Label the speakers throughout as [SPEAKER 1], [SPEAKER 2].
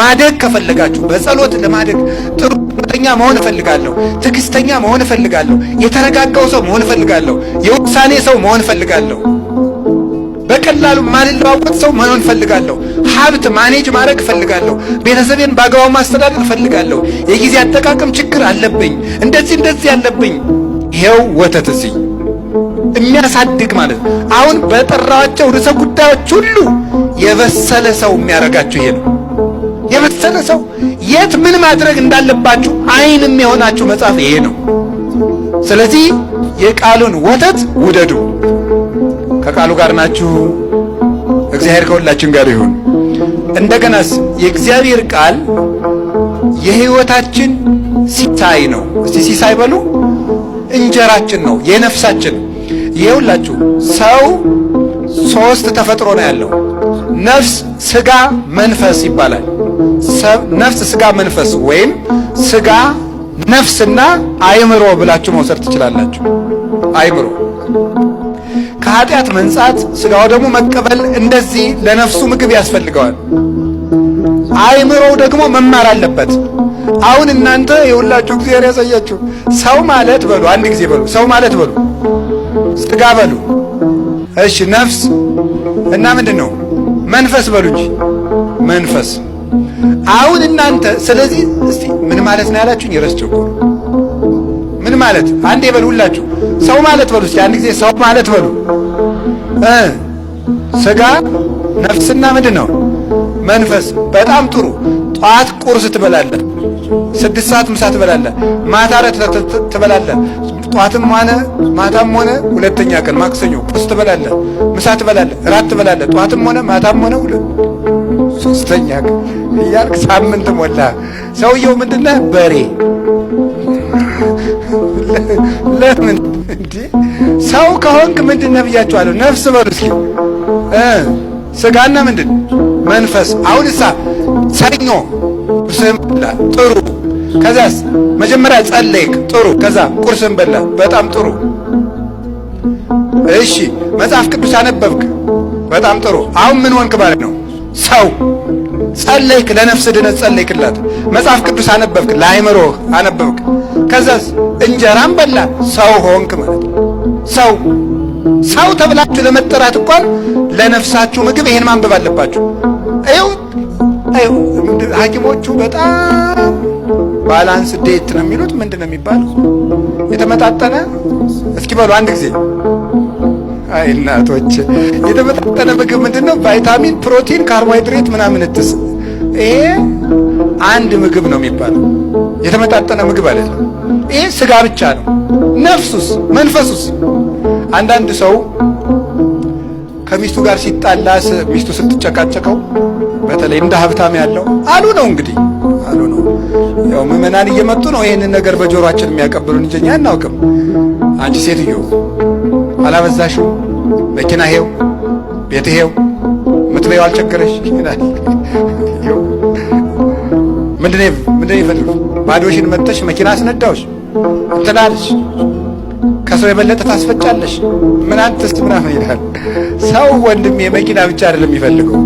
[SPEAKER 1] ማደግ ከፈለጋችሁ በጸሎት ለማደግ ጥሩ ጸሎተኛ መሆን እፈልጋለሁ፣ ትዕግስተኛ መሆን እፈልጋለሁ፣ የተረጋጋው ሰው መሆን እፈልጋለሁ፣ የውሳኔ ሰው መሆን እፈልጋለሁ፣ በቀላሉ ማልለዋወጥ ሰው መሆን እፈልጋለሁ፣ ሀብት manage ማድረግ እፈልጋለሁ፣ ቤተሰቤን በአግባቡ ማስተዳደር እፈልጋለሁ፣ የጊዜ አጠቃቀም ችግር አለብኝ፣ እንደዚህ እንደዚህ አለብኝ። ይሄው ወተት እዚህ የሚያሳድግ ማለት ነው። አሁን በጠራኋቸው ርዕሰ ጉዳዮች ሁሉ የበሰለ ሰው የሚያደርጋችሁ ይሄ ነው። የበሰለ ሰው የት ምን ማድረግ እንዳለባችሁ አይን የሚሆናችሁ መጽሐፍ ይሄ ነው። ስለዚህ የቃሉን ወተት ውደዱ። ከቃሉ ጋር ናችሁ። እግዚአብሔር ከሁላችን ጋር ይሁን። እንደገናስ የእግዚአብሔር ቃል የሕይወታችን ሲሳይ ነው። እስቲ ሲሳይ በሉ። እንጀራችን ነው፣ የነፍሳችን። ይኸውላችሁ ሰው ሶስት ተፈጥሮ ነው ያለው። ነፍስ፣ ስጋ፣ መንፈስ ይባላል። ነፍስ፣ ስጋ፣ መንፈስ ወይም ስጋ፣ ነፍስና አእምሮ ብላችሁ መውሰድ ትችላላችሁ። አእምሮ ከኃጢአት መንጻት፣ ስጋው ደግሞ መቀበል፣ እንደዚህ ለነፍሱ ምግብ ያስፈልገዋል። አእምሮው ደግሞ መማር አለበት። አሁን እናንተ የሁላችሁ እግዚአብሔር ያሳያችሁ። ሰው ማለት በሉ አንድ ጊዜ በሉ፣ ሰው ማለት በሉ፣ ስጋ በሉ፣ እሺ ነፍስ እና ምንድን ነው መንፈስ በሉ እንጂ መንፈስ። አሁን እናንተ ስለዚህ እስቲ ምን ማለት ነው ያላችሁኝ? ረስቼው እኮ ነው። ምን ማለት አንዴ በሉ ሁላችሁ ሰው ማለት በሉ እስቲ አንድ ጊዜ ሰው ማለት በሉ። ስጋ ነፍስና ምንድን ነው መንፈስ። በጣም ጥሩ። ጠዋት ቁርስ ትበላለህ፣ 6 ሰዓት ምሳ ትበላለህ፣ ማታ እራት ትበላለህ። ጠዋትም ሆነ ማታም ሆነ ሁለተኛ ቀን ማክሰኞ ቁርስ ትበላለህ፣ ምሳ ትበላለህ፣ እራት ትበላለህ። ጠዋትም ሆነ ማታም ሆነ ሶስተኛ ቀን እያልክ ሳምንት ሞላ። ሰውየው ምንድነህ? በሬ። ለምን እንዴ? ሰው ከሆንክ ምንድነህ ብያችኋለሁ። ነፍስ በሉ እስኪ ስጋና ምንድን መንፈስ። አሁን እሳ ሰኞ ቁርስህን በላ፣ ጥሩ። ከዛስ መጀመሪያ ጸለይክ፣ ጥሩ። ከዛ ቁርስህን በላ፣ በጣም ጥሩ። እሺ መጽሐፍ ቅዱስ አነበብክ፣ በጣም ጥሩ። አሁን ምን ሆንክ ማለት ነው? ሰው። ጸለይክ፣ ለነፍስ ድነት ጸለይክላት። መጽሐፍ ቅዱስ አነበብክ፣ ለአእምሮህ አነበብክ። ከዛስ እንጀራም በላ፣ ሰው ሆንክ ማለት ነው። ሰው ሰው ተብላችሁ ለመጠራት እንኳን ለነፍሳችሁ ምግብ ይሄን ማንበብ አለባችሁ። ይኸው ሐኪሞቹ በጣም balance diet ነው የሚሉት። ምንድን ነው የሚባለው? የተመጣጠነ እስኪ በሉ አንድ ጊዜ። አይ እናቶች፣ የተመጣጠነ ምግብ ምንድን ነው? ቫይታሚን፣ ፕሮቲን፣ ካርቦሃይድሬት ምናምን እትስ ይሄ አንድ ምግብ ነው የሚባለው። የተመጣጠነ ምግብ አይደለም። ይሄ ስጋ ብቻ ነው። ነፍሱስ መንፈሱስ? አንዳንድ ሰው ከሚስቱ ጋር ሲጣላ ሚስቱ ስትጨቃጨቀው በተለይ እንደ ሀብታም ያለው አሉ ነው እንግዲህ አሉ ነው። ያው ምዕመናን እየመጡ ነው ይሄንን ነገር በጆሮአችን የሚያቀብሉን እንጂ እኛ አናውቅም። አንቺ ሴትዮ አላበዛሽው? መኪና ይሄው፣ ቤት ይሄው፣ ምትበይው አልቸገረሽ ይላል። ምንድነው ምንድነው ይፈልጉ? ባዶሽን መጥተሽ መኪና አስነዳውሽ እንትን አለሽ፣ ከሰው የበለጠ ታስፈጫለሽ፣ ምን አንተስ ምናምን ይላል። ሰው ወንድሜ መኪና ብቻ አይደለም የሚፈልገው።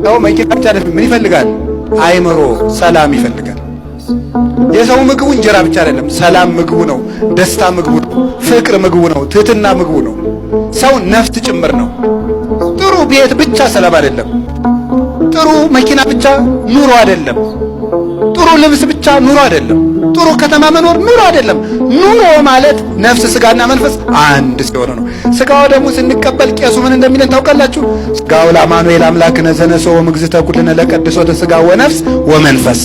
[SPEAKER 1] ሰው መኪና ብቻ አይደለም፣ ምን ይፈልጋል? አይምሮ ሰላም ይፈልጋል። የሰው ምግቡ እንጀራ ብቻ አይደለም፣ ሰላም ምግቡ ነው፣ ደስታ ምግቡ ነው፣ ፍቅር ምግቡ ነው፣ ትህትና ምግቡ ነው። ሰው ነፍስ ጭምር ነው። ጥሩ ቤት ብቻ ሰላም አይደለም። ጥሩ መኪና ብቻ ኑሮ አይደለም። ጥሩ ልብስ ብቻ ኑሮ አይደለም። ጥሩ ከተማ መኖር ኑሮ አይደለም። ኑሮ ማለት ነፍስ ስጋና መንፈስ አንድ ሲሆኑ ነው። ስጋው ደግሞ ስንቀበል ቄሱ ምን እንደሚለን ታውቃላችሁ? ስጋው ለአማኑኤል አምላክነ ዘነሥኦ እምግዝእተ ኩልነ ለቀድሶተ ስጋ ወነፍስ ወመንፈስ።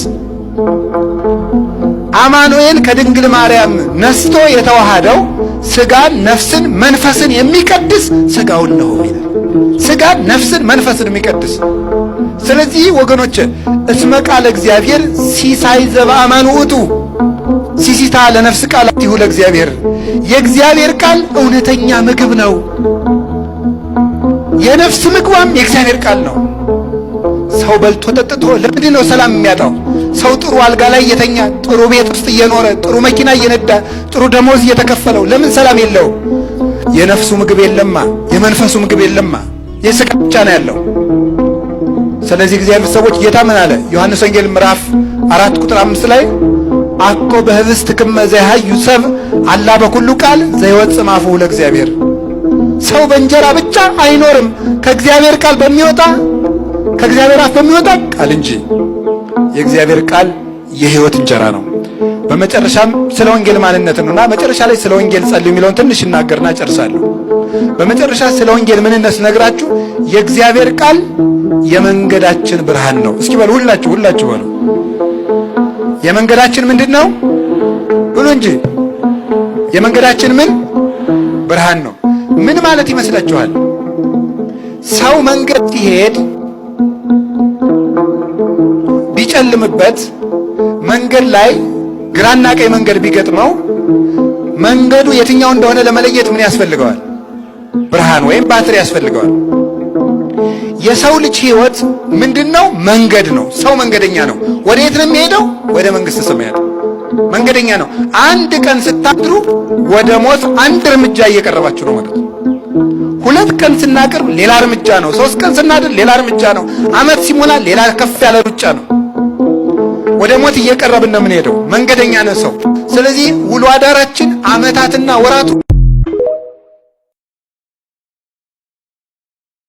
[SPEAKER 1] አማኑኤል ከድንግል ማርያም ነስቶ የተዋሃደው ስጋን፣ ነፍስን፣ መንፈስን የሚቀድስ ስጋውን ነው ይላል። ስጋን፣ ነፍስን፣ መንፈስን የሚቀድስ። ስለዚህ ወገኖች እስመ ቃለ እግዚአብሔር ሲሳይ ዘበአማን ውእቱ ሲሲታ ለነፍስ ቃላቲሁ ለእግዚአብሔር። የእግዚአብሔር ቃል እውነተኛ ምግብ ነው። የነፍስ ምግቧም የእግዚአብሔር ቃል ነው። ሰው በልቶ ጠጥቶ ለምንድን ነው ሰላም የሚያጣው? ሰው ጥሩ አልጋ ላይ እየተኛ፣ ጥሩ ቤት ውስጥ እየኖረ፣ ጥሩ መኪና እየነዳ፣ ጥሩ ደሞዝ እየተከፈለው ለምን ሰላም የለውም? የነፍሱ ምግብ የለማ፣ የመንፈሱ ምግብ የለማ፣ የስጋ ብቻ ነው ያለው። ስለዚህ እግዚአብሔር ሰዎች ጌታ ምን አለ? ዮሐንስ ወንጌል ምዕራፍ 4 ቁጥር 5 ላይ አኮ በህብስት ክመ ዘይሐዩ ሰብእ አላ በኩሉ ቃል ዘይወፅእ እምአፉሁ ለእግዚአብሔር። ሰው በእንጀራ ብቻ አይኖርም ከእግዚአብሔር ቃል በሚወጣ፣ ከእግዚአብሔር አፍ በሚወጣ ቃል እንጂ። የእግዚአብሔር ቃል የሕይወት እንጀራ ነው። በመጨረሻም ስለ ወንጌል ማንነት ነውና መጨረሻ ላይ ስለ ወንጌል ጸልዩ የሚለውን ትንሽ እናገርና ጨርሳለሁ። በመጨረሻ ስለ ወንጌል ምንነት ስነግራችሁ የእግዚአብሔር ቃል የመንገዳችን ብርሃን ነው። እስኪ በሉ ሁላችሁ፣ ሁላችሁ በሉ። የመንገዳችን ምንድን ነው ብሉ እንጂ። የመንገዳችን ምን ብርሃን ነው? ምን ማለት ይመስላችኋል? ሰው መንገድ ሲሄድ ቢጨልምበት፣ መንገድ ላይ ግራና ቀኝ መንገድ ቢገጥመው መንገዱ የትኛው እንደሆነ ለመለየት ምን ያስፈልገዋል? ብርሃን ወይም ባትሪ ያስፈልገዋል። የሰው ልጅ ሕይወት ምንድነው? መንገድ ነው። ሰው መንገደኛ ነው። ወደ የት ነው የሚሄደው? ወደ መንግሥተ ሰማያት። መንገደኛ ነው። አንድ ቀን ስታድሩ ወደ ሞት አንድ እርምጃ እየቀረባችሁ ነው ማለት ነው። 2 ቀን ስናቀርብ ሌላ እርምጃ ነው። 3 ቀን ስናድር ሌላ እርምጃ ነው። ዓመት ሲሞላ ሌላ ከፍ ያለ ሩጫ ነው። ወደ ሞት እየቀረብን ነው የምንሄደው። መንገደኛ ነው ሰው። ስለዚህ ውሎ አዳራችን ዓመታትና ወራቱ